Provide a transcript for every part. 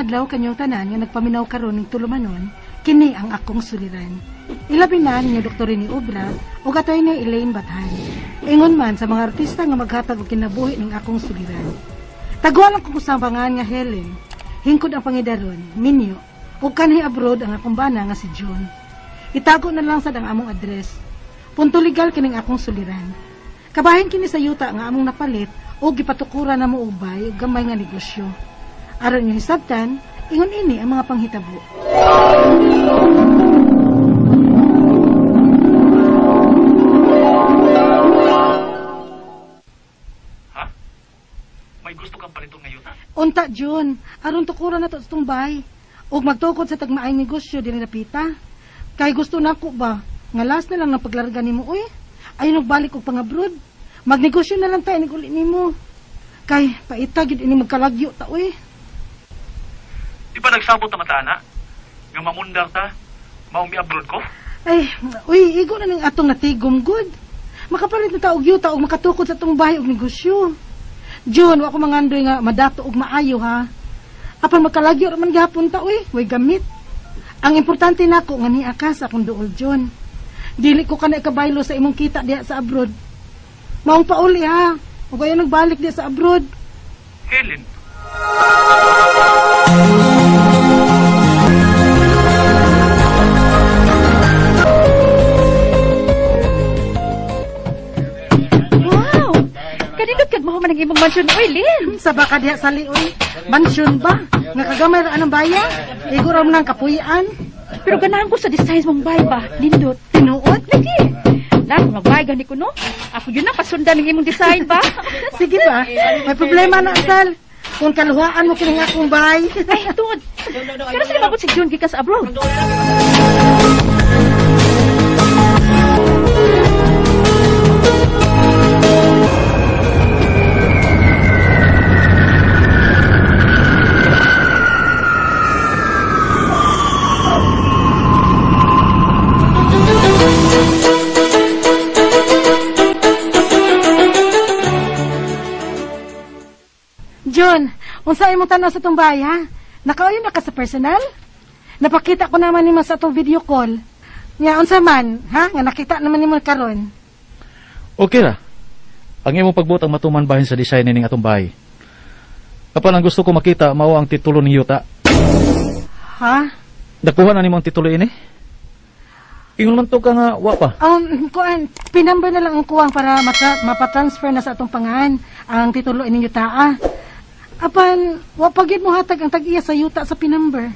Maayong adlaw kanyong tanan nga nagpaminaw karon ning tulumanon, kini ang akong suliran. Ilabi na ninyo Dr. Rene Obra ug Attorney Elaine Bathan. Ingon man sa mga artista nga maghatag og kinabuhi ning akong suliran. Taguan ang kukusambangan nga Helen, hingkod ang pangidaron, Minyo, ug kanhi abroad ang akong bana nga si John. Itago na lang sad ang among address. Punto legal kining akong suliran. Kabahin kini sa yuta nga among napalit o gipatukuran na mo ubay ug gamay nga negosyo. Aron inyo hisabtan, ingon ini ang mga panghitabo. Ha? May gusto kang paliton nga yuta? Unta, Jun, aron tukuran na to sa tumbay. Ug magtukod sa tagmaayong negosyo diri napita. Kay gusto nako ba nga last na lang ng paglarga nimo uy. Ayon nagbalik og pangabroad. Magnegosyo na lang tayo nig uli nimo. Kay paita gyud ini magkalagyo ta uy. Di ba nagsabot na mata ana? Nga mamundar ta, maong mi-abroad ko? Ay, uy, igo na ning atong natigom good. Makapalit na ta og yuta og makatukod sa atong bahay og negosyo. Jun, wa ko mangandoy nga madato og maayo ha. Apan magkalagyo ra man gihapon ta uy, way gamit. Ang importante nako nga niya ka sa akong duol, Jun. Dili ko kana ikabaylo sa imong kita diha sa abroad. Maong pauli ha. Ug ayo nagbalik diha sa abroad. Helen, Wow! Kanindot kag mahuman ang imong mansion, oy, Lynn. Sa baka diha sa lioy. Mansyon ba? Nga kagamay ra anong baya? Igo ra man ang kapuy-an. Pero ganahan ko sa designs mong bay ba? Nindot. Tinuod? Lagi. Na, kung magbay gani ko, no? Ako yun na, pasundan ang imong design ba? Sige ba? May problema na asal. Kung kaluhaan mo kining akong bay. Ay, tungod. Pero sila mabot si June gikan sa abroad. John, unsa imong tan-aw sa tong bay ha? Nakauyon na ka sa personal? Napakita ko naman nimo sa atong video call. Nga unsa man, ha? Nga nakita naman nimo karon. Okay ra. Ang imong pagbuot ang matuman bahin sa design nining atong bahay. Apan ang gusto ko makita mao ang titulo ni yuta. Ha? Nakuha na nimo ang titulo ini? Ingon man to ka nga wa pa. Kuan, pinumber na lang ang kuwang para mapatransfer na sa atong pangahan ang titulo ining yuta. Apan, wa pa gyud mo hatag ang tag-iya sa yuta sa pinumber.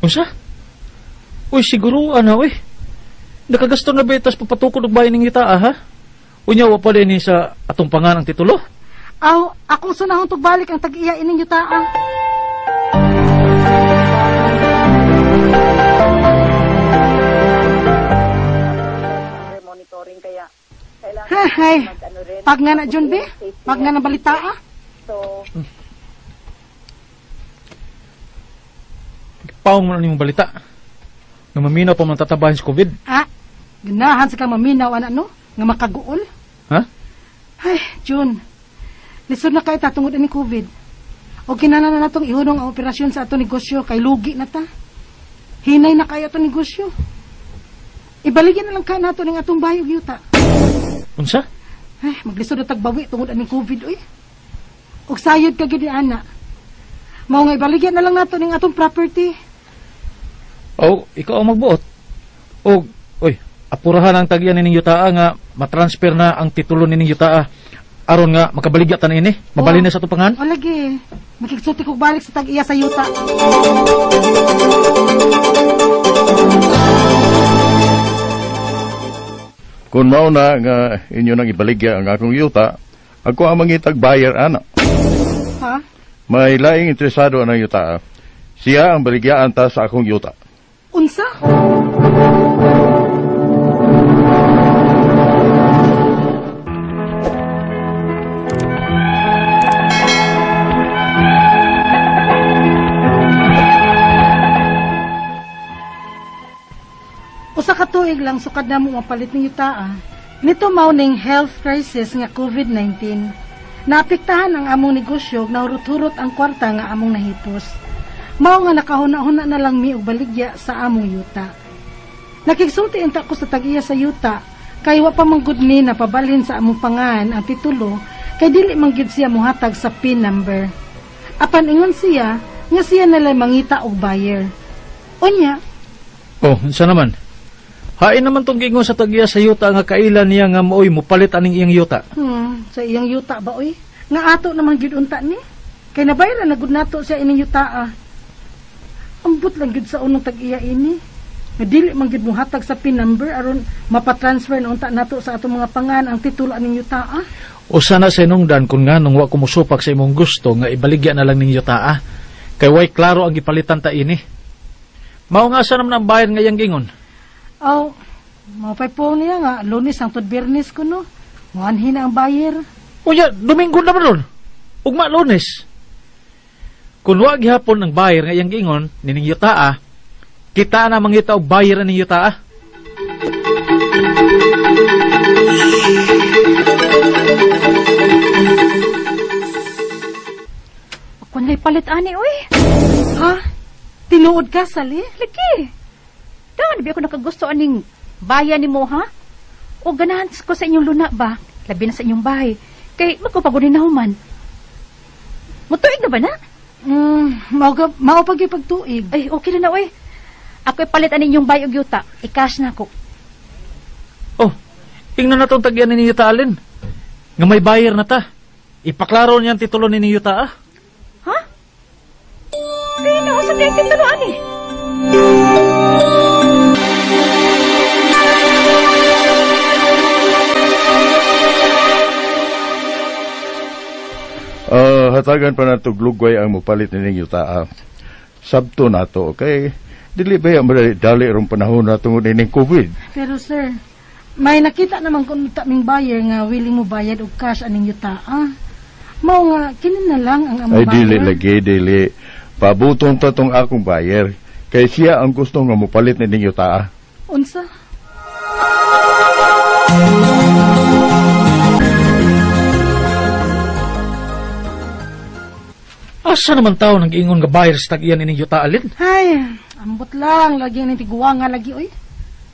Unsa? Uy, siguro ana uy. Nakagasto na betas papatukod og bahay ning yuta ha? Unya wa pa din ni sa atong pangahan ang titulo. Aw, akong sunahon tugbalik ang tag-iya ining yuta. Monitoring kaya kailangan Ha, hay. mag-ano rin. Pag nga na John B, pag nga na balita ah. So, Paong mo na nimong balita. Nga maminaw pa man tatabahin sa COVID. Ah, ganahan sa kang maminaw ana no, nga makaguol. Ha? Ay, June. Lisod na kay ta tungod ani COVID. O kinahanglan na natong ihunong ang operasyon sa ato negosyo kay lugi na ta. Hinay na kay ato negosyo. Ibaligyan na lang ka nato ning atong bahay ug yuta. Unsa? Ay, maglisod na tagbawi tungod aning COVID uy. Og sayod ka gid ni ana. Mao nga ibaligyan na lang nato ning atong property. Oh, ikaw ang magbuot. Og, oy, apurahan ang tagyan nining yutaa nga matransfer na ang titulo nining yutaa aron nga makabaligya ta niini. Mabalhin na sa atong pangahan. O lagi, makigsulti kog balik sa tag-iya sa yuta. Kung mao na nga inyo nang ibaligya ang akong yuta, ako ang mangitag buyer ana. Ha? May laing interesado anang yuta. Siya ang baligyaan ta sa akong yuta. Unsa? Usa ka tuig lang sukad na mo mapalit ning yuta. Nito mao ning health crisis nga COVID-19. Naapektahan ang among negosyo ug nahurot-hurot ang kwarta nga among nahipos. Mao nga nakahuna-huna na lang mi og baligya sa among yuta. Nakigsulti unta ko sa tag-iya sa yuta kay wa pa man gud ni napabalhin sa among pangan ang titulo kay dili man gyud siya mohatag sa PIN number. Apan ingon siya nga siya nalay mangita og buyer. Unya, Oh, unsa naman? Hain naman tong giingon sa tag-iya sa yuta nga kailan niya nga maoy mopalit aning iyang yuta. Sa iyang yuta ba oy? Nga ato naman gyud unta ni. Kay nabayran na gud nato siya ining yuta ah. Ambot lang gyud sa unang tag-iya ini. Nga dili man gyud mohatag sa PIN number aron mapatransfer na unta nato sa atong mga pangan ang titulo aning yuta ah. Usa na sa inungdan kung nganong wa kumusupak sa imong gusto nga ibaligya na lang ning yuta ah. Kay way klaro ang gipalitan ta ini. Mao nga sa naman ang bayad nga iyang gingon. Aw, mapay po niya nga Lunes hangtod Biyernes kuno. Muanhin na ang buyer. Unya, Domingo naman ron. Ugma Lunes. Kung wa gihapon ang buyer nga iyang gingon nining yuta ah, kita na mangita og buyer aning yuta ah. Ako na'y palit ani, uy. Ha? Tinuod ka, Sally? Lagi. Daan, di ako nakagusto aning bayan ni mo, ha? O ganahan ko sa inyong luna ba? Labi na sa inyong bahay. Kay magkupagunin na human. Mutuig na ba na? Mao pag ipagtuig. Ay, okay na na, uy. Ako'y palit aning inyong bay og yuta. I-cash na ako. Oh, ingnan na tong tagyan ni yuta alin. Nga may buyer na ta. Ipaklaro niya ang titulo ni yuta ah. Ha? Kaya na, usa tayong titulo ani. Hatagan pa nato glugway ang mopalit nining yuta. Sabto nato kay dili ba yung dali rong panahon na tungod nining COVID. Pero sir, may nakita naman kung taming buyer nga willing mo bayad og cash aning yuta. Ah. Mao nga kini na lang ang among Ay dili buyer. lagi dili. Pabuton ta tong akong buyer kay siya ang gusto nga mopalit nining yuta. Unsa? Asa naman tao nang giingon nga buyer sa tag-iyan ining yuta alin? Ay, ambot lang lagi ni tiguang nga lagi oy.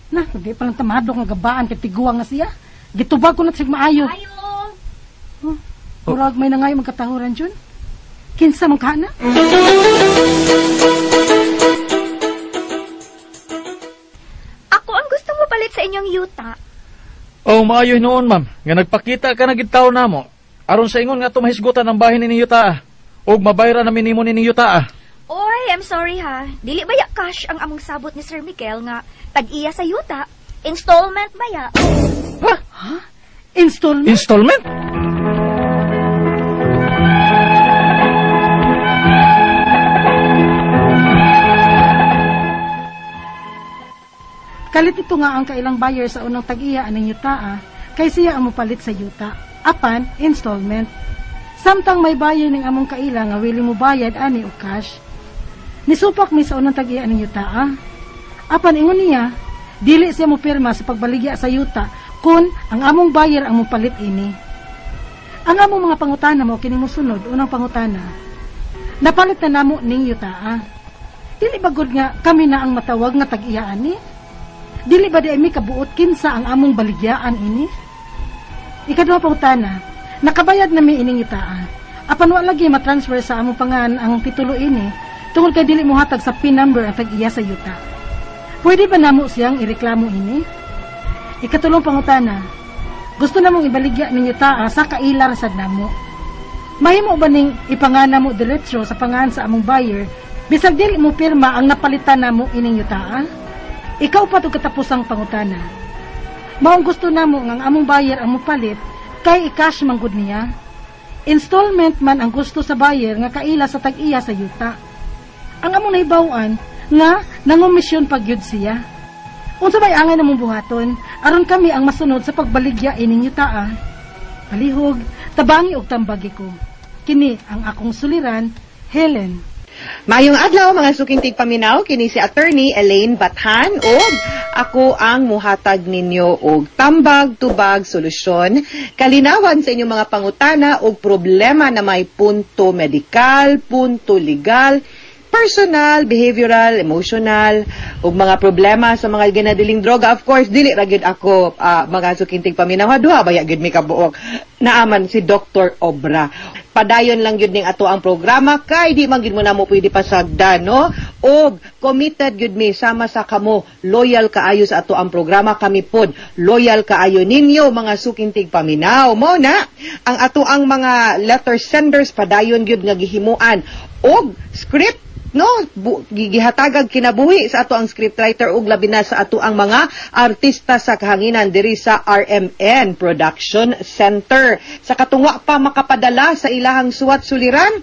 Na, di pa lang tamadok nga gabaan kay tiguang nga siya. Gitubag ko na sig maayo. Ayo. Huh? Murag may nangayo magkatahuran jud. Kinsa man ka na? Ako ang gusto mo palit sa inyong yuta. Oh, maayo hinuon ma'am, nga nagpakita ka na gid tawo namo. Aron sa ingon nga tumahisgutan ang bahin nining yuta. Ah. Og mabayra na minimo nining yuta. Ah. Oy, I'm sorry ha. Dili ba ya cash ang among sabot ni Sir Miguel nga tag-iya sa yuta? Installment ba ya? Ha? Ha? Installment? Installment? Kalit ito nga ang kailang buyer sa unang tag-iya aning yuta, ah, kay siya ang mopalit sa yuta. Apan, installment. Samtang may buyer ning among kaila nga willing mo bayad ani og cash. Nisupak mi sa unang tag-iya aning yuta. Ah. Apan ingon niya, dili siya mo pirma sa pagbaligya sa yuta kun ang among buyer ang mopalit ini. Ang among mga pangutana mo kini mosunod, unang pangutana. Napalit na namo ning yuta. Ah. Dili ba gud nga kami na ang matawag nga tag-iya ani? Dili ba di mi kabuot kinsa ang among baligyaan ini? Ikaduha pangutana, nakabayad na mi ining yutaa. Apan wa lagi matransfer sa among pangan ang titulo ini tungod kay dili mohatag sa PIN number ang tag-iya sa yuta. Pwede ba namo siyang ireklamo ini? Ikatulong pangutana, gusto namong ibaligya ning yutaa sa kailar sad namo. Mahimo ba ning ipangana mo diretso sa pangan sa among buyer bisag dili mo pirma ang napalitan namo ining yutaa? Ikaw pa to katapusang pangutana. Maong gusto namo nga ang among buyer ang mopalit kay i-cash man gud niya. Installment man ang gusto sa buyer nga kaila sa tag-iya sa yuta. Ang among nahibaw-an nga nangumisyon pagyud siya. Unsa may angay namong buhaton aron kami ang masunod sa pagbaligya ining yuta. Palihog, tabangi og tambagi ko. Kini ang akong suliran, Helen. Maayong adlaw mga suking tigpaminaw, kini si Attorney Elaine Bathan ug ako ang muhatag ninyo og tambag tubag solusyon kalinawan sa inyong mga pangutana og problema na may punto medikal, punto legal, Personal, behavioral, emotional, ug mga problema sa mga ginadiling droga. Of course, dili ra gyud ako, mga suking tigpaminaw. Duha baya gyud mi kabuok. Naaman si Dr. Obra. Padayon lang gyud ning ato ang programa kay di man gyud mo namo pwede pasagdan, no? Og committed gyud mi sama sa kamo, loyal kaayo sa ato ang programa, kami pod loyal kaayo ninyo, mga suking tigpaminaw. Mo na ang ato ang mga letter senders, padayon gyud nga gihimuan og script, no, gihatagag kinabuhi sa ato ang scriptwriter ug labi na sa ato ang mga artista sa kahanginan diri sa RMN Production Center. Sa katungwa pa makapadala sa ilahang suwat suliran,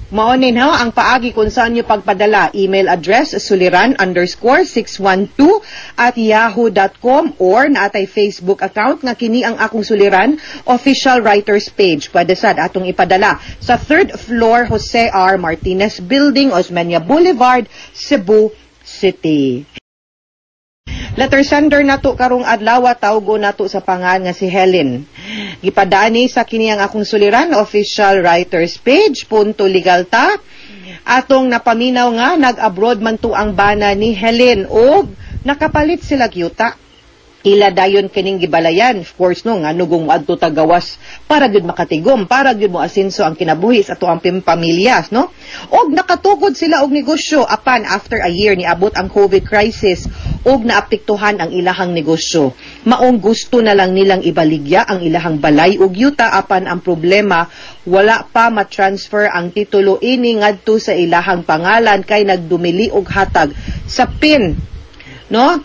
mao ni ha ang paagi kung saan nyo pagpadala. Email address suliran_612@yahoo.com or naatay Facebook account nga kini ang akong suliran official writers page. Pwede sad atong ipadala sa third floor, Jose R. Martinez Building, Osmeña Boulevard, Cebu City. Letter sender nato karong adlaw, tawgo nato sa pangan nga si Helen. Gipadani sa kini ang akong suliran official writers page, punto legal ta. Atong napaminaw nga nag-abroad man to ang bana ni Helen og nakapalit sila yuta. Ila dayon kining gibalayan. Of course, no, nga nugong adto tagawas para gyud makatigom, para gyud mo asinso ang kinabuhi sa ato ang pamilya, no? Og nakatukod sila og negosyo, apan after a year niabot ang COVID crisis og naapektuhan ang ilahang negosyo. Maong gusto na lang nilang ibaligya ang ilahang balay ug yuta, apan ang problema, wala pa ma-transfer ang titulo ini ngadto sa ilahang pangalan kay nagdumili og hatag sa PIN, no,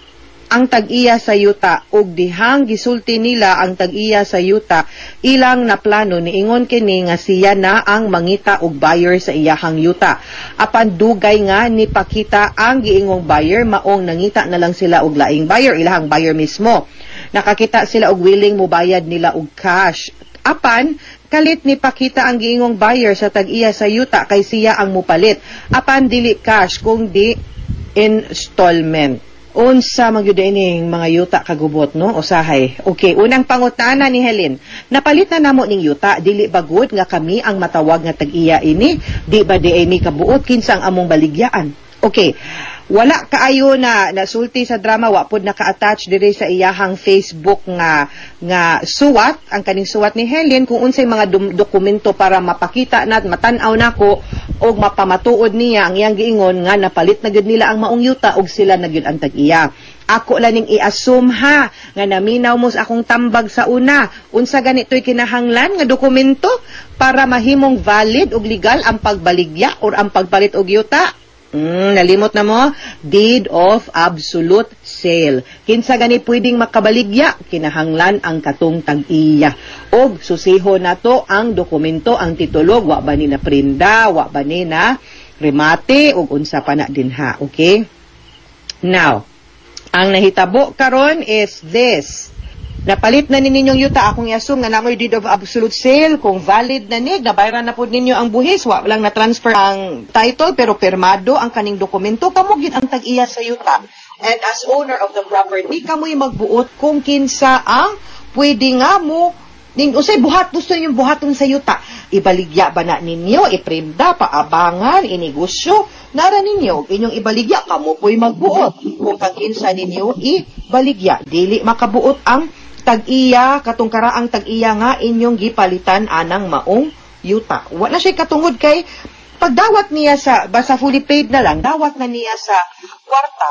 ang tag-iya sa yuta. Ug dihang gisulti nila ang tag-iya sa yuta, ilang naplano, niingon kini nga siya na ang mangita og buyer sa iyahang yuta, apan dugay nga nipakita ang giingong buyer, maong nangita na lang sila og laing buyer, ilahang buyer mismo. Nakakita sila og willing mobayad nila og cash, apan kalit ni pakita ang giingong buyer sa tag-iya sa yuta kay siya ang mupalit, apan dili cash kung di installment. Unsa man gyud ining mga yuta kagubot, no? Usahay. Okay, unang pangutana ni Helen. Napalit na namo ning yuta, dili ba good nga kami ang matawag nga tag-iya ini? Di ba di ay mi kabuot kinsa ang among baligyaan? Okay. Wala kaayo na nasulti sa drama, wa pod naka-attach diri sa iyahang Facebook nga nga suwat, ang kaning suwat ni Helen, kung unsay mga dokumento para mapakita na at matan-aw nako og mapamatuod niya ang iyang giingon nga napalit na gyud nila ang maong yuta og sila na gyud ang tag-iya. Ako lang ning i-assume ha nga naminaw mo sa akong tambag sa una. Unsa ganito'y kinahanglan nga dokumento para mahimong valid ug legal ang pagbaligya or ang pagpalit og yuta? Nalimot na mo? Deed of absolute sale. Kinsa gani pwedeng makabaligya? Kinahanglan ang katong tag-iya. Og susiho nato ang dokumento, ang titulo, wa ba ni na prinda, wa ba ni na remate, ug unsa pa na dinha. Okay? Now, ang nahitabo karon is this. Napalit na ni ninyong yuta, akong i-assume nga namoy deed of absolute sale, kung valid na ni, nabayaran na po ninyo ang buhis, wa lang na-transfer ang title, pero pirmado ang kaning dokumento, kamo gyud ang tag-iya sa yuta. And as owner of the property, kamoy magbuot kung kinsa ang pwede nga mo ning usay buhat gusto ninyong buhaton sa yuta. Ibaligya ba na ninyo, iprinda, paabangan, inegosyo, nara ninyo inyong ibaligya, kamo po'y magbuot kung kakinsa ninyo ibaligya. Dili makabuot ang tag-iya, katong karaang tag-iya nga inyong gipalitan anang maong yuta. Wa na siya katungod kay pagdawat niya sa, basta fully paid na lang, dawat na niya sa kwarta,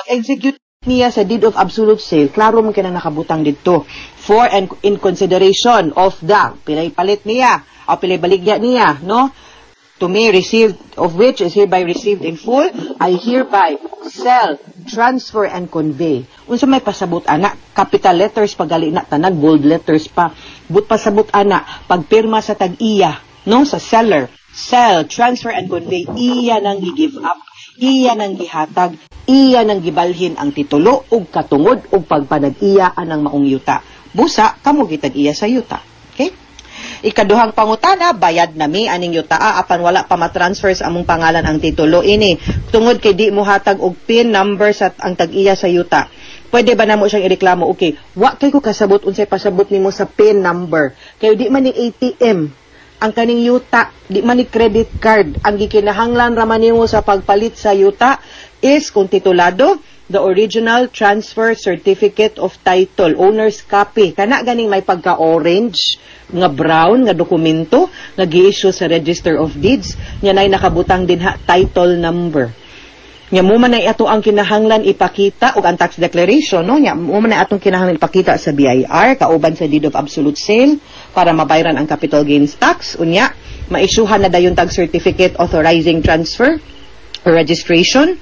pag-execute niya sa deed of absolute sale, klaro man kina nakabutang didto. For and in consideration of the, pilay palit niya, o pilay baligya niya, no? To me received, of which is hereby received in full, I hereby sell, transfer, and convey. Unsa may pasabot ana, capital letters pagali na tanan, bold letters pa. But pasabot ana, pagpirma sa tag-iya, no, sa seller, sell, transfer, and convey, iya nang gi-give up, iya nang gihatag, iya nang gibalhin ang titulo ug katungod ug pagpanag-iya anang maong yuta. Busa, kamo gitag-iya sa yuta. Okay? Ikaduhang pangutana, bayad nami aning yutaa apan wala pa ma-transfer sa among pangalan ang titulo ini. Tungod kay di mo hatag og PIN number sa ang tag-iya sa yuta. Pwede ba namo siyang ireklamo? Okay, wa kay ko kasabot unsay pasabot nimo sa PIN number. Kay di man ni ATM. Ang kaning yuta, di man ni credit card. Ang gikinahanglan ra man nimo sa pagpalit sa yuta is kung titulado, the original transfer certificate of title, owner's copy. Kana ganing may pagka-orange, nga brown nga dokumento nga gi-issue sa Register of Deeds, nya nay nakabutang dinha title number. Nya mo man ay ato ang kinahanglan ipakita og ang tax declaration, no? Nya mo man ay atong kinahanglan ipakita sa BIR kauban sa deed of absolute sale para mabayran ang capital gains tax. Unya maisyuhan na dayon tag certificate authorizing transfer or registration.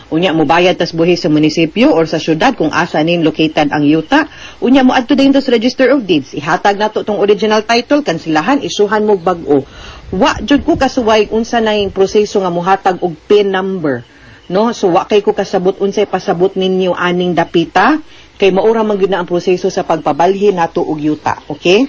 Unya mobayad tas buhi sa munisipyo or sa syudad kung asa nin located ang yuta. Unya mo adto dayon sa Register of Deeds, ihatag nato tong original title, kansilahan, isyuhan mo bag-o. Wa jud ko kasuway unsa na yung proseso nga mohatag og PIN number, no? So wa kay ko kasabot unsay pasabot ninyo aning dapita kay maura man gyud na ang proseso sa pagpabalhin nato og yuta, okay?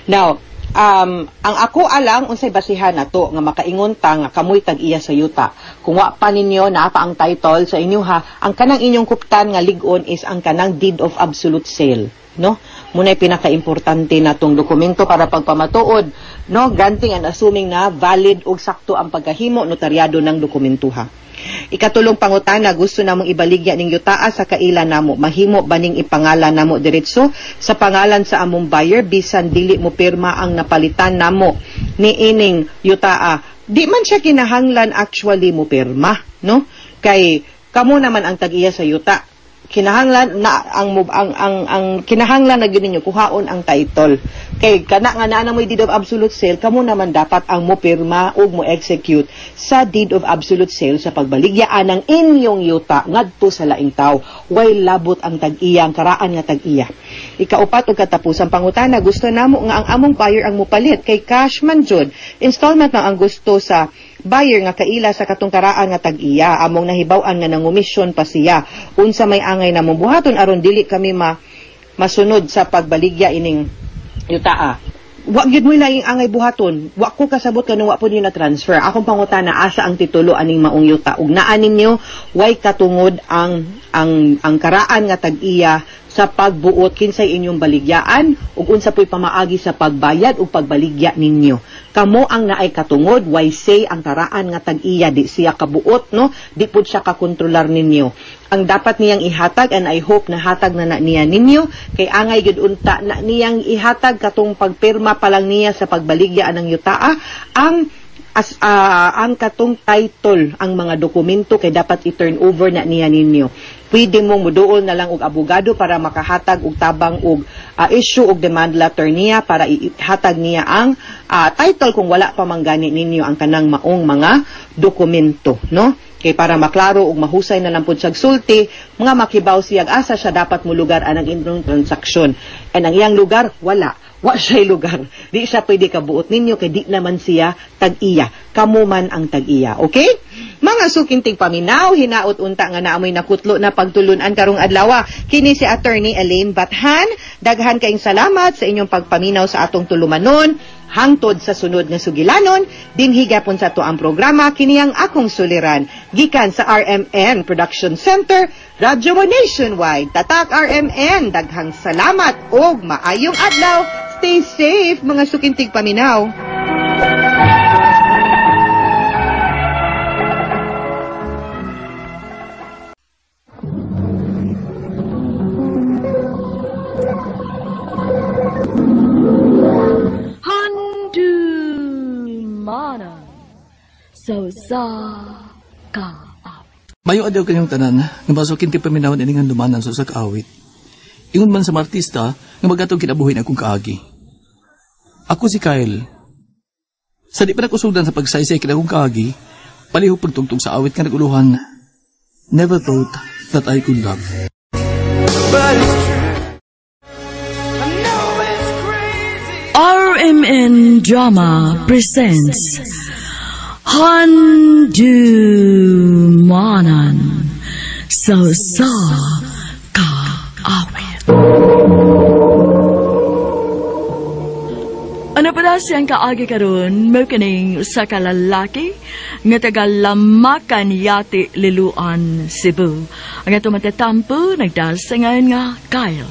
Now, ang ako alang unsay basihan nato nga makaingon ta nga kamoy tag-iya sa yuta. Kung wa pa ninyo naa pa ang title sa inyo ha, ang kanang inyong kuptan nga lig-on is ang kanang deed of absolute sale, no? Muna'y pinakaimportante natong dokumento para pagpamatuod, no, granting and assuming na valid ug sakto ang pagkahimo notaryado ng dokumento ha. Ikatulong pangutana, gusto namong ibaligya ning yutaa sa kaila namo. Mahimo ba ning ipangalan namo diretso sa pangalan sa among buyer bisan dili mo pirma ang napalitan namo ni ining yutaa? Di man siya kinahanglan actually mo pirma, no? Kay kamo naman ang tag-iya sa yuta. Kinahanglan na ang kinahanglan na gyud ninyo kuhaon ang title. Kay kana nga naa na mo'y deed of absolute sale, kamo naman dapat ang mo pirma ug mo execute sa deed of absolute sale sa pagbaligya ang inyong yuta ngadto sa laing tawo. Way labot ang tag-iya, ang karaan nga tag-iya. Ikaupat ug katapusan pangutana, gusto namo nga ang among buyer ang mopalit kay cash man jud. Installment man ang gusto sa buyer nga kaila sa katong karaan nga tag-iya. Among nahibaw-an nga nangumisyon pa siya. Unsa may angay namong buhaton aron dili kami masunod sa pagbaligya ining yutaa? Wa gyud mo'y laing angay buhaton. Wa ko kasabot kanung wa po niyo na transfer. Akong pangutana, asa ang titulo aning maong yuta? Ug naa ninyo way katungod ang karaan nga tag-iya sa pagbuot kinsay inyong baligyaan ug unsa po'y pamaagi sa pagbayad ug pagbaligya ninyo. Kamo ang naay katungod, way say ang karaan nga tag-iya, di siya kabuot, no? Di pud siya kakontrolar ninyo. Ang dapat niyang ihatag, and I hope na hatag na niya ninyo, kay angay gyud unta na niyang ihatag katong pagpirma pa lang niya sa pagbaligya anang yutaa, ang katong title, ang mga dokumento kay dapat i-turn over na niya ninyo. Pwede mo muduol na lang og abogado para makahatag og tabang og issue og demand letter niya para ihatag niya ang title kung wala pa man gani ninyo ang kanang maong mga dokumento, no? Kay para maklaro og mahusay na lang pud siyag sulti, mga makibaw siyag asa siya dapat molugar anang inyong transaksyon. And ang iyang lugar wala. Wa siya'y lugar. Di siya pwede kabuot ninyo kay di naman siya tag-iya. Kamo man ang tag-iya. Okay? Mga sukintig paminaw, hinaot unta nga naamoy nakutlo na pagtulunan karong adlaw. Kini si Attorney Elaine Bathan. Daghan kaayong salamat sa inyong pagpaminaw sa atong tulumanon. Hangtod sa sunod nga sugilanon, dinhi gapon sa ato ang programa kini ang akong suliran. Gikan sa RMN Production Center, Radyo Mo Nationwide. Tatak RMN, daghang salamat og maayong adlaw. Stay safe mga sukintig paminaw. So sa ka awit. Mayo adlaw kanyang tanan nga masukin ti paminawon ining handumanan sa usa ka awit. Ingon man sa mga artista nga magatog kinabuhi na akong kaagi. Ako si Kyle. Sa di pa nakusugdan sa pagsaysay kinakong kaagi, palihog pagtugtog sa awit nga naguluhan, Never thought that I could love. But it's true. I know it's crazy. RMN Drama presents Handumanan sa sa kaawit. Ano pala siyang kaagi karon mo kining usa ka lalaki nga taga Lamakan Yati Liluan, Cebu. Ang ato matatampo nagdasangan nga Kyle.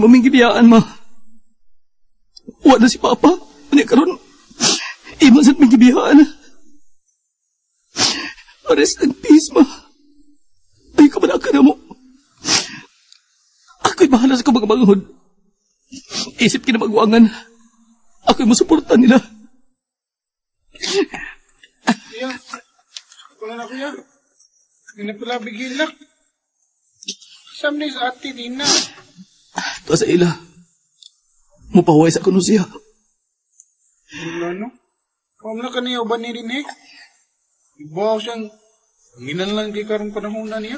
Imo ming gibiyaan, ma. Wa na si Papa. Unya karon imo sad ming gibiyaan. Rest in peace, ma. Ay, kabalaka na mo. Ako'y bahala sa mga manghod. Isip kinamagwangan. Ako'y masuporta nila. Kuya, wala na kuya. Hindi na pala bigilak. Sam ni sa ate, di na. Tuwa sa ila. Mupahuway sa kuno siya. Wala no? Huwag na kaniya ba ni rin eh? Ibaw siyang nginan lang kay karong panahon na niya.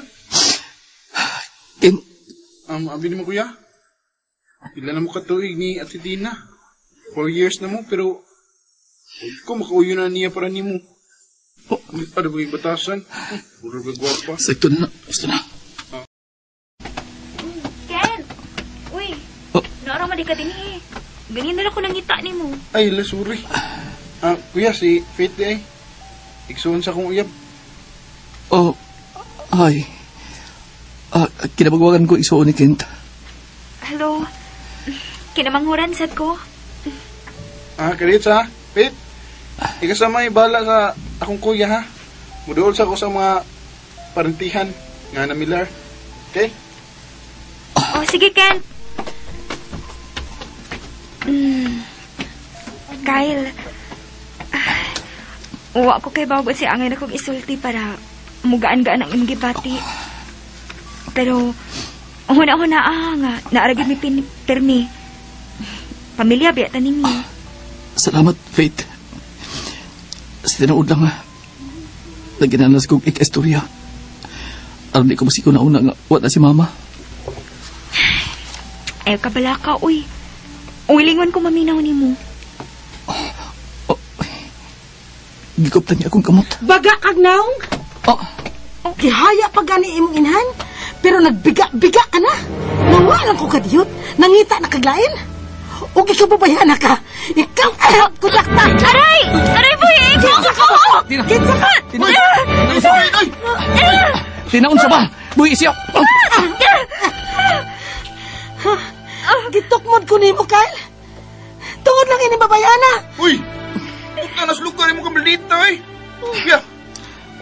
Ken? Abi ni mo kuya? Ila na mo katuig ni Ate Dina. 4 years na mo, pero huwag ko makauyo na niya para ni mo. Oh. Ano ba yung batasan? Puro gagwapa. Sakto na. Gusto na. Ken! Uy! Oh. Naara man di ka din eh. Ganyan na lang ko nangita ni mo. Ay, la, sorry. Kuya, si Faith di ay. Igsuon sa akong uyab. Oh, ay. Kinabagwagan ko igsuon ni Kent. Hello. Kinamanghuran sad ko. Kalit sa, Faith. Ikasama bala sa akong kuya ha. Muduol sa ko sa mga parintihan nga na Miller. Okay? Oh, sige, Ken. Kyle, uwa ko kay bagot si angay na kong isulti para mugaan-gaan ang imong gibati. Pero, huna-huna nga, naaragid mi pirmi. Pamilya, biya tanin niyo. Salamat, Faith. Sa tinuod lang, naginanas kong ika-istorya. Aron di ko masiko na una nga, wala si Mama. Ayaw ka bala ka, uy. Uy, lingon ko maminaw ni mo. Oh, gikop niya akong kamot. Baga kag naong? Oh. Gihaya pa gani imong inhan, pero nagbiga-biga ka na. Nawalan ko kadiyot, nangita na kaglain. O ikababayan na ka. Ikaw ay kudakta. Aray! Aray, boy! Ikaw Kinsa ka ba? Kinsa ka? Tinaon sa ba? Buhi siya! Gitukmod ko nimo, Kyle. Tungod lang ini babayana. Uy! Puta, naslugan mo kamaldita, eh. Kuya,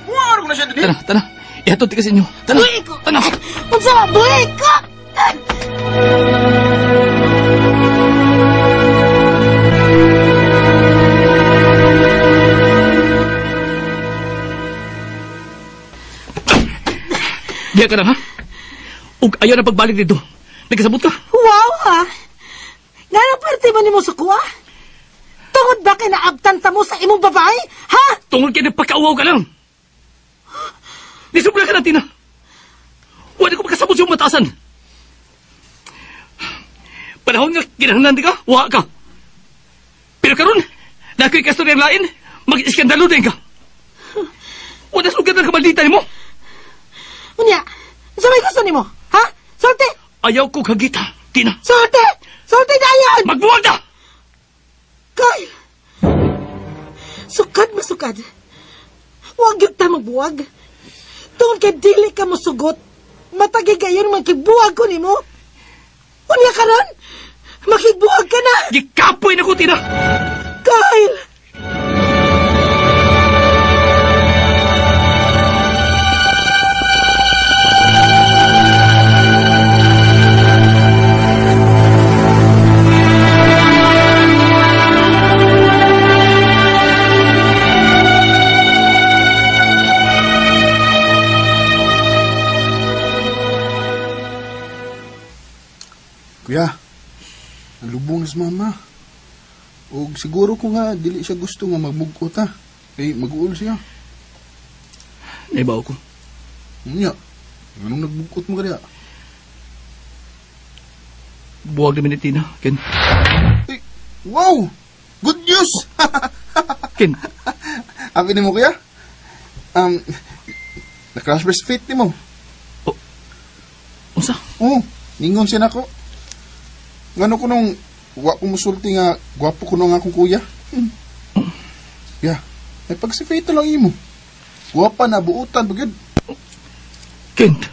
buwaro ko na siya din. Tana, tana. Ihatod ka sa inyo. Tana, Buhi ko. tana. Unsa ba? Buhi ko! Diya ka na, ha? Ug ayaw na pagbalik dito. Nagkasabot ka? Wow, ha? Nga na pwerte ba nimo sa kuha? Tungod ba kay naabtanta mo sa imong babae? Ha? Tungod kay nagpakauaw ka lang. Nisubra ka na, Tina. Wala ko makasabot sa iyong matasan. Panahon nga kinahanglan di ka, wa ka. Pero karon, nakoy kastoryang lain, mag-iskandalo din ka. Wala sa lugar ng kamaldita nimo. Unya, sa may gusto nimo? Ha? Sulti! Ayaw ko kagita, Tina. Sulti! Sulti dayon! Magbuwag na! Kyle! Sukad masukad. Huwag yun ta magbuwag. Tungod kay dili ka mosugot, matagi gayon magkibuwag ko nimo. Unya karon, makigbuwag ka na! Gikapoy na ko, Tina! Kyle! Kuya, nalubong na si mama. Og siguro ko nga, dili siya gusto nga magbugkot ha. Eh, mag-uol siya. Naibaw ko. Unya, anong nagbugkot mo kaya? Buwag namin ni Tina, Ken. Eh, wow! Good news! Ken. Abi ni mo, kuya? Na-crash best fit ni mo. Oh. Unsa? Oo, ningon siya nako. Ngano ko nung wa ko musulti nga gwapo ko nung akong kuya. Yeah. Ay pag si Faith lang imo. Gwapa na buutan pagid. Kent.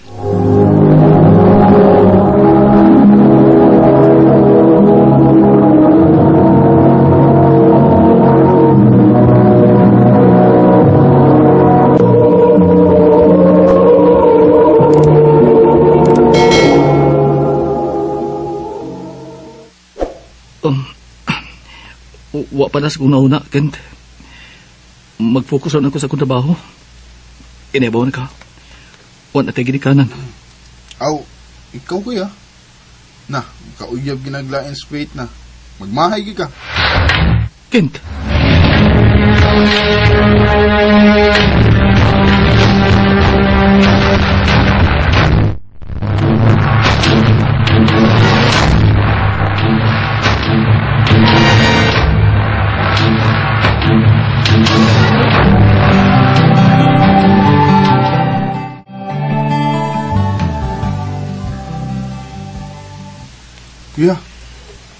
Wa pa na sa kong nauna, Kent. Mag-focus lang ako sa akong trabaho. Inebaw na ka. Wa na tayo ginikanan. Aw, ikaw kuya. Na, kauyab ginaglain straight na. Magmahay ka. Kent. Kuya,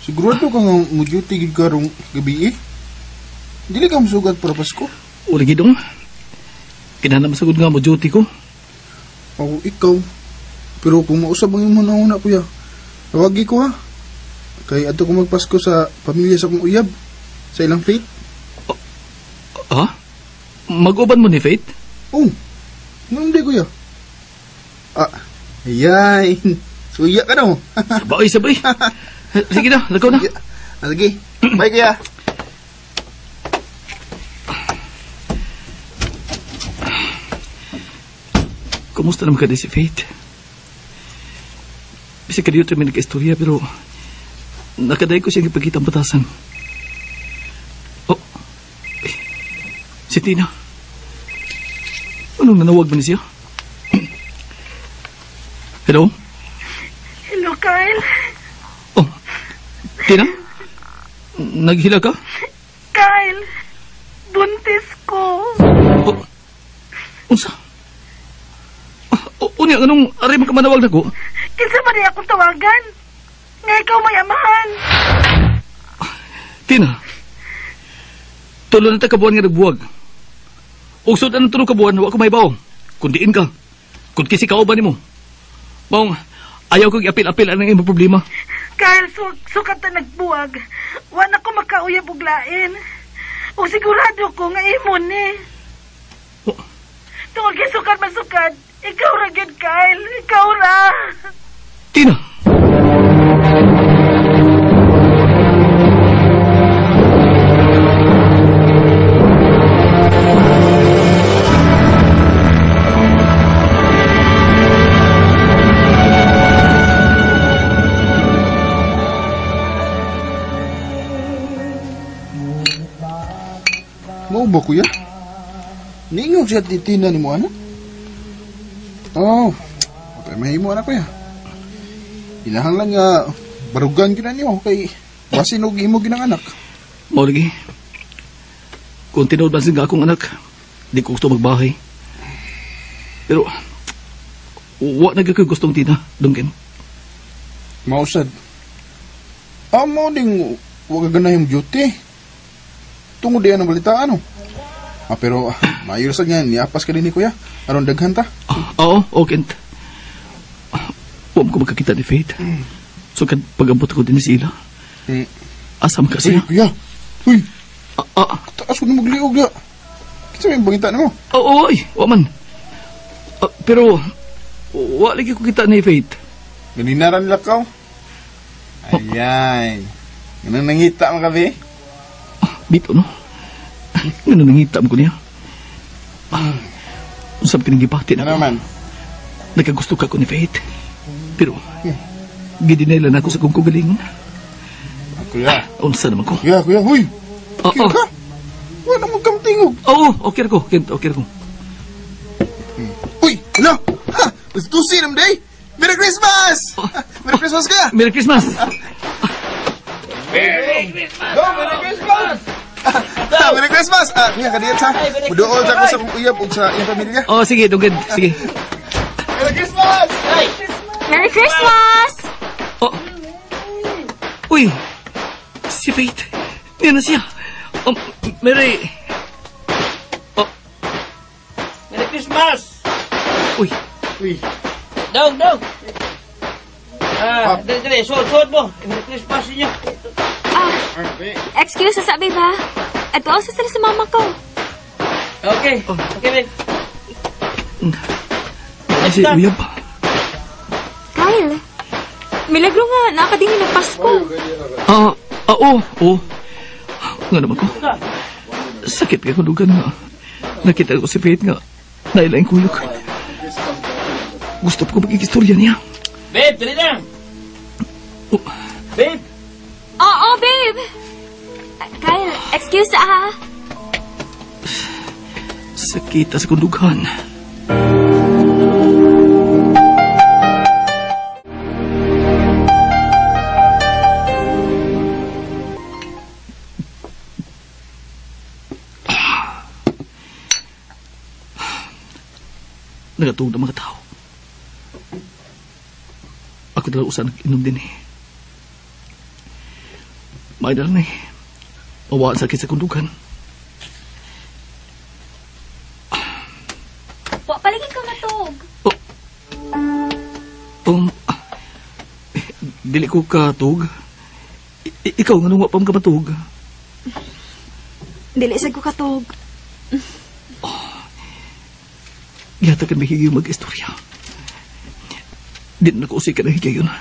sigurado ka nga mo-duty gid karong gabi eh. Dili ka musugat para Pasko. O lagi dong. Kinahanglan masugod nga mo duty ko. Ako ikaw. Pero kung mausab ang imong nauna kuya, tawagi ko ha. Kay adto ko magpasko sa pamilya sa akong uyab, sa ilang Faith. Ha? Mag-uban mo ni Faith? Oh, hindi kuya. Ah, ayan. Suya ka na mo. Sabay, sabay. Sige na, lagaw na. Sige. Bye, kuya. Kumusta naman ka di si Faith? Bisa ka dito may nagka-istorya pero nakaday ko siyang ipagkita ang batasan. Oh, si Tina. Anong nanawag man siya? Hello? Hello, Kyle. Oh, Tina? Naghila ka? Kyle, buntis ko. Oh, unsa? Unya, anong aray man ka manawag na ko? Kinsa ba niya akong tawagan? Nga ikaw may amahan. Tina, tulo na ta kabuan nga nagbuwag. Ug sud anong tulo kabuan, wa ko mahibaw. Kundiin ka. Kun kisi kauban nimo. Maong, ayaw kong iapil-apil ang imong problema. Kyle, sukat na nagbuwag. Wa na ko makauyab og lain. O sigurado ko nga imo ni. Oh. Tungod kay sukat man sukat, ikaw ra gyud, Kyle. Ikaw ra. Tina. Mao ba, kuya? Niingon siya titina ni mo, anak? Oh, patay mahimo, anak, kuya. Ilahang lang nga barugan gyud na nimo kay basin og imo ginang anak. Mao lagi. Kung tinuod man sa akong anak, di ko gusto magbahay. Pero wa na gyud ko'y gustong Tina, Duncan. Mao sad. Amo ding wa ka ganahing duty. Tungod diyan ang balita ano. Ah, pero maayo sad nga niapas ka din ni kuya. Aron daghan ta. Oo, okay. Wa ko magkakita ni Faith. So kad pag-ambot ko din sila. Asa man ka siya? Uy, kuya. Uy. Taas ko na magliog na. Kinsa may bangita nimo? Oo, oy, wa man. Pero wa lagi ko kita ni Faith. Ganina ra nila kaw. Ayan. Ganun nangita man kabi. Bito, no? Ganun nangita mo ko niya. Usap ka ng gipati na Ano man? Nagkagusto ka ko ni Faith. Pero, gidinela na ako sa kong kagalingon. Kuya. Unsa naman ko? Kuya, kuya, huy! Oo. Ka? Wala mo kamtingog. Oo, okay ko. Kent, okay ko. Uy, hello! Ha! Tusi naman day! Merry Christmas! Merry Christmas kuya! Merry Christmas! Merry Christmas! Go, Merry Christmas! Merry Christmas! Kuya, kadiyot ha. Muduol sa ako sa kong uyab ug sa iyang pamilya. Oh, sige, Duncan. Sige. Merry Christmas! Merry Christmas! Oh. Uy! Si Faith. Niya na siya. Oh, Merry... Oh. Merry Christmas! Uy. Uy. Dong, dong! Dali, dali. Suod, suod mo. Merry Christmas inyo. Ah, excuse sa sabi ba? At also sila sa mama ko. Okay. Okay, babe. Ay, si Uyab. Kyle, milagro nga, nakadingin ng Pasko. Oo, oo. Nga naman ko. Sakit kay kundugan nga. Nakita ko si Faith nga. Nailaing kuyog. Gusto pa ko magkikistorya niya. Babe, dali na! Oh. Babe! Oo, babe! Kyle, excuse ah. Sakit sa kundugan. Nagatugod ang mga tao. Ako talaga usa nag-inom din eh. May dalang eh. Mawaan sakit sa kundugan. Wa palagi ka matug. Dili ko katug. Ikaw nga nung wa pa ka matug. Dili sad ko katug. Gihata ka mahigayon mag-istorya. Di na nakuusay ka na higayon.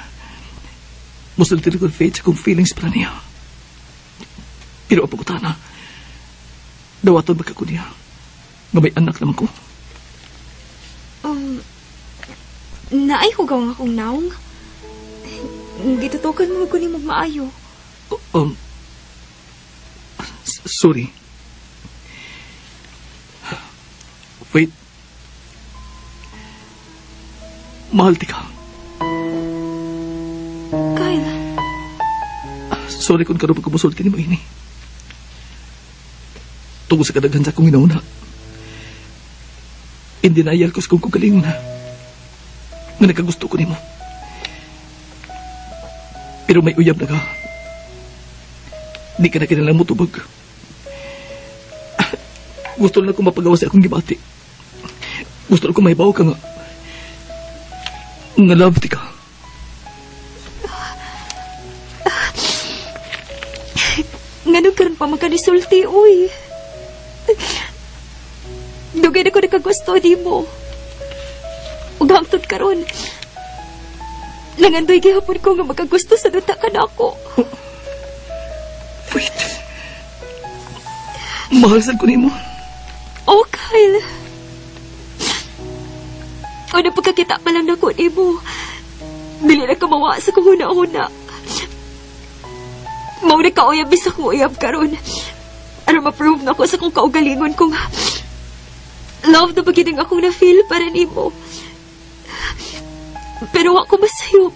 Musulti ko Faith sa kong feelings para niya. Pero ang pagkutana, dawaton ba ka ko niya? Nga may anak naman ko. Naay hugaw nga akong naong. Gitutukan mo ko ni magmaayo. Sorry. Wait. Mahal ti ka. Kyle. Sorry kung karoon pagkumusulti ni mo ini. Tungkol sa kadaghan sa akong inauna. In denial ko sa kong kagalingon na. Nga nagkagusto ko nimo. Pero may uyab na ka. Di ka na kinalang mo tubag. Gusto na akong mapagawa sa akong gibati. Gusto na akong mahibaw ka nga. Nga love ti ka. Nganong karon pa magkanisulti, uy. Dugay na ko nakagusto di mo. Ug hangtod karon. Nangandoy gihapon ko nga makagusto sa duta ka na ako. Oh. Wait. Mahal sad ko nimo. Oh, Kyle. Una pagkakita pa lang nako nimo. Dili na kamawa sa kong huna-huna. Mao na kauyab sa akong uyab karon. Aron ma-prove na ko sa akong kaugalingon kung love na ba gid ang akong na-feel para nimo. Pero wa ko masayop.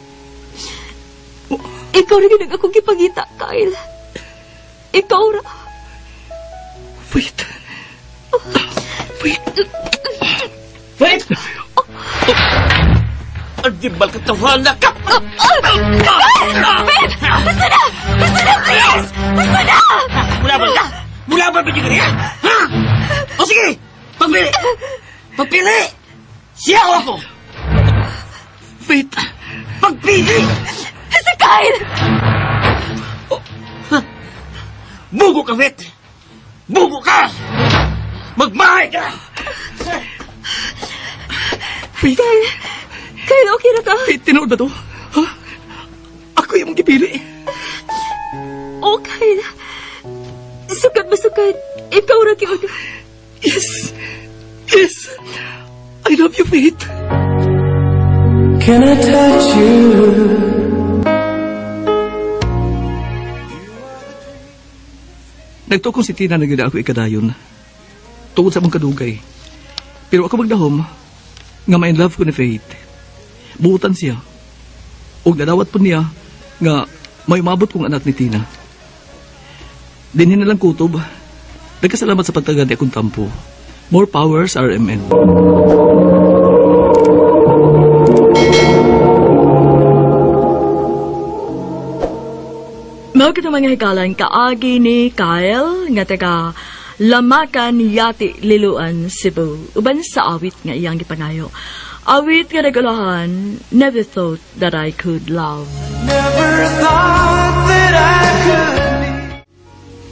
Ikaw ra gid ang akong gipangita, Kyle. Ikaw ra. Wait. Wait. Wait! Ang gimbal ka tawana ka! Babe! Basta na! Basta na, please! Basta na! Mulaban ka! Mulaban ba dyan ka niya? Ha? O sige! Pagpili! Pagpili! Siya o ako! Wait! Pagpili! Si Kyle! Bugo ka, Wait! Bugo ka! Magmahay ka! Wait! Kyle! Kyle, okay na ka? Wait, tinuod ba to? Ha? Ako yung gipili. Oh, Kyle. Sukad masukad. Ikaw ra gyud. Yes. Yes. I love you, Faith. Can I touch you? Nagtukong si Tina na gina ako ikadayon. Tungod sa mong kadugay. Pero ako magdahom, nga ma-in love ko ni Faith. Buutan siya. Og nadawat po niya nga may umabot kong anak ni Tina. Dinhin na lang kutob. Nagkasalamat sa pagtagan ni akong tampo. More powers, RMN. Mao kita mga hikalan kaagi ni Kyle nga taga Lamakan Yati Liloan, Cebu. Uban sa awit nga iyang gipangayo. Awit nga nagulahan, Never Thought That I Could Love. Never thought that I could.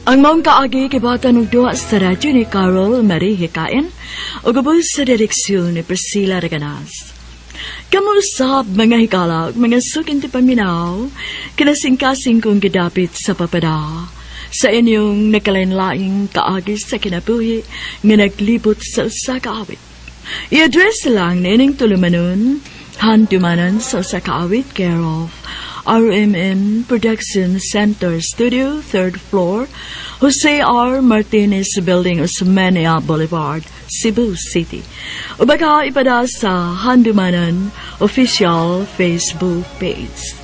Ang maong kaagi kibatan og duha sa radyo ni Carol Marie Hikain ug ubos sa direksyon ni Priscilla Reganas. Kamusab mga hikalag, mga suking ti paminaw, kinasingkasing kong gidapit sa papada. Sa inyong nakalain-laing kaagi sa kinabuhi nga naglibot sa usa ka awit. I-address lang na ining tulumanon, Handumanan sa usa ka awit, care of RMN Production Center Studio, third floor, Jose R. Martinez Building, Osmeña Boulevard, Cebu City. O baka ipada sa Handumanan official Facebook page.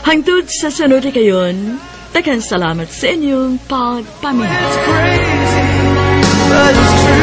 Hangtod sa sunod kayon, daghang salamat sa inyong pagpaminaw. But it's true.